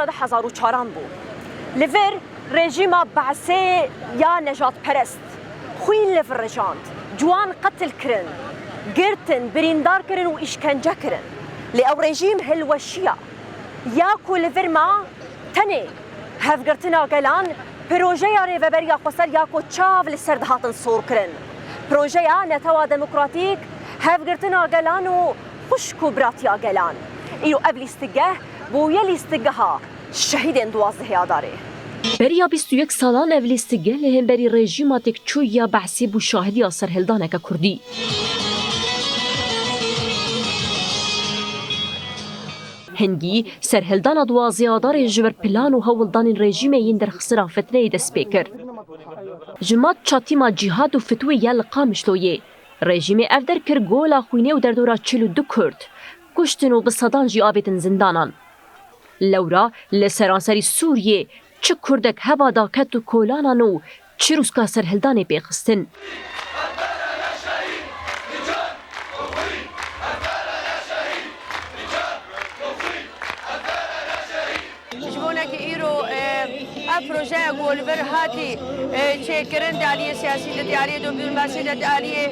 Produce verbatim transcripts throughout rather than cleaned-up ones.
Du hezar û çaran bû. Li vir rejîma Be'sê ya nejadperest xwîn li vir rijand, ciwan qetil kirin, girtin, birîndar kirin û îşkence kirin. Lê ew rejîm hilweşiya. Ya ku li vir ma tenê hevgirtina gelan, projeya Rêveberiya Xweser ya ku çav li ser dihatin sor kirin. Projeya Netewa Demokratîk, hevgirtina gelan û xwişk û biratiya gelan. Îro ev lîstikgeh bûye lîstikgeha şehîdên duwazdehê Adarê. Beriya bîst û yek salan ev lîstikgeh li hemberî rejîma têkçûyî ya Be'sê bû şahidiya serhildaneke kurdî. Hingî, serhildana duwazdehê Adarê ji ber plan û hewldanên rejîmê yên derxistina fitneyê dest pê kir. Ji mat çatîma cîhad û fitwê ya li Qamişloyê, rejîmê ev derkir gola xwînê û derdora çil û du Kurd kuştin û bi sedan jî avêtin zindanan. Lewra li seranserî Sûriyê çi Kurdek heva daket û kolanan û çi rûska serhildanê pê xistin. Ji bo nekî îro, e, ev projeya ku li vir hatî, e, çêkirin di aliyê siyasî de, di aliyê diplomasî de, di aliyê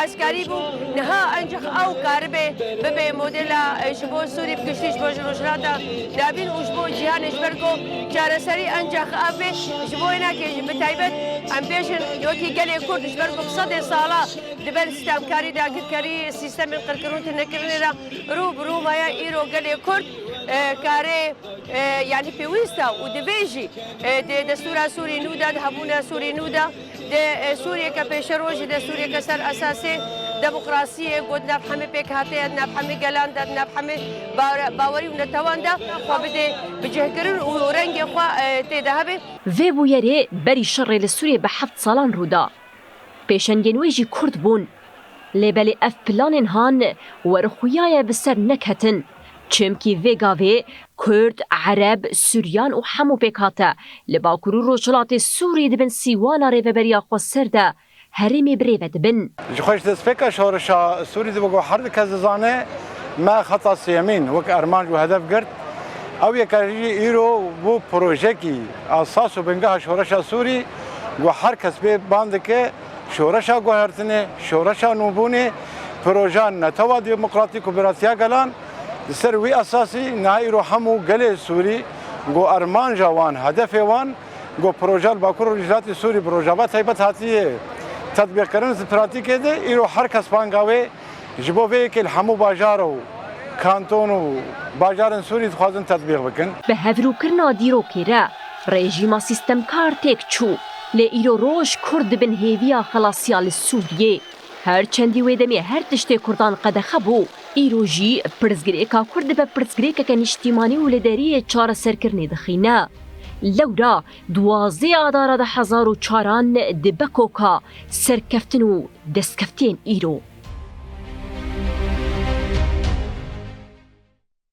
eskerî bû. Niha encax ew karibe bibe modela, e, ji bo Sûrî bi giştî, ji bo ji Rojhilata Navîn û ji bo cîhanê, ji ber ku çareserî encax ev be. Ji bo wênekê jî bi taybet em bêjin, wekî gelê Kurd ji ber ku bi sedê sala di ber sîstemkarî, dagirkerî, sîstemên qirkirin û tênekirinê re rû bi rû maye, îro gelê Kurd, e, karê, e, yanî pêwîst e û divê jî, e, di destûra Sûrî nû de, di hebûna Sûrî nû de, di, e, Sûriyeke pêşerojî de, Sûriyeke ser esasê demokrasiyê, ku di nav hemî pêkhatiye, di nav hemî gelan de, di nav hemî ba-, bawerî û netewan de xwe bidê bicihkirin û rengê xwe, e, tê de hebe. Vê bûyerê berî şerê li Sûriyê bi heft salan rû da. Pêşengên wê jî Kurd bûn. Lê belê ev planên han werxuyaye bi ser neketin. Çimkî vê gavê Kurd, Ereb, Suryan û hemû pêkhate li Bakur û Rojhilatê Sûrî di bin sîwana Rêveberiya Xweser de herêmê bi rê ve dibin. Ji xwe ji destpêka şoreşa Sûrî de, wek her kes dizane, me xeta sêyemîn wek armanc û hedef girt. Ew yeke jî îro bû projekî esas û bingeha şoreşa Sûrî, ku her kes bê ban dike, şoreşa guhertinê, şoreşa nûbûnê, projeya netewa demokratîk û biratiya gelan. Li ser wî esasî niha îro hemû gelê Sûrî, ku armanja wan, hedefê wan, ku projeya li Bakur û Rojhilatê Sûrî bi Rojava taybet hatiye tetbîqkirin di pratîkê de, îro her kes banga wê. Ji bo vê yekê li hemû bajar û kanton û bajarên Sûrî dixwazin tetbîq bikin. Bi hevrûkirina dîrokê re rejîma sîstemkar têk çû, lê îro roj Kurd dibin hêviya xelasiya li Sûriyê. Her çendî wê demê her tiştê Kurdan qedexe bû, îro jî pirsgirêka Kurd dibe pirsgirêkeke niştîmanî û li deriyê çareserkirinê dixîne. Lewra duwazdeh Adara du hezar û çaran dibe koka serkeftin û destkeftiyên îro.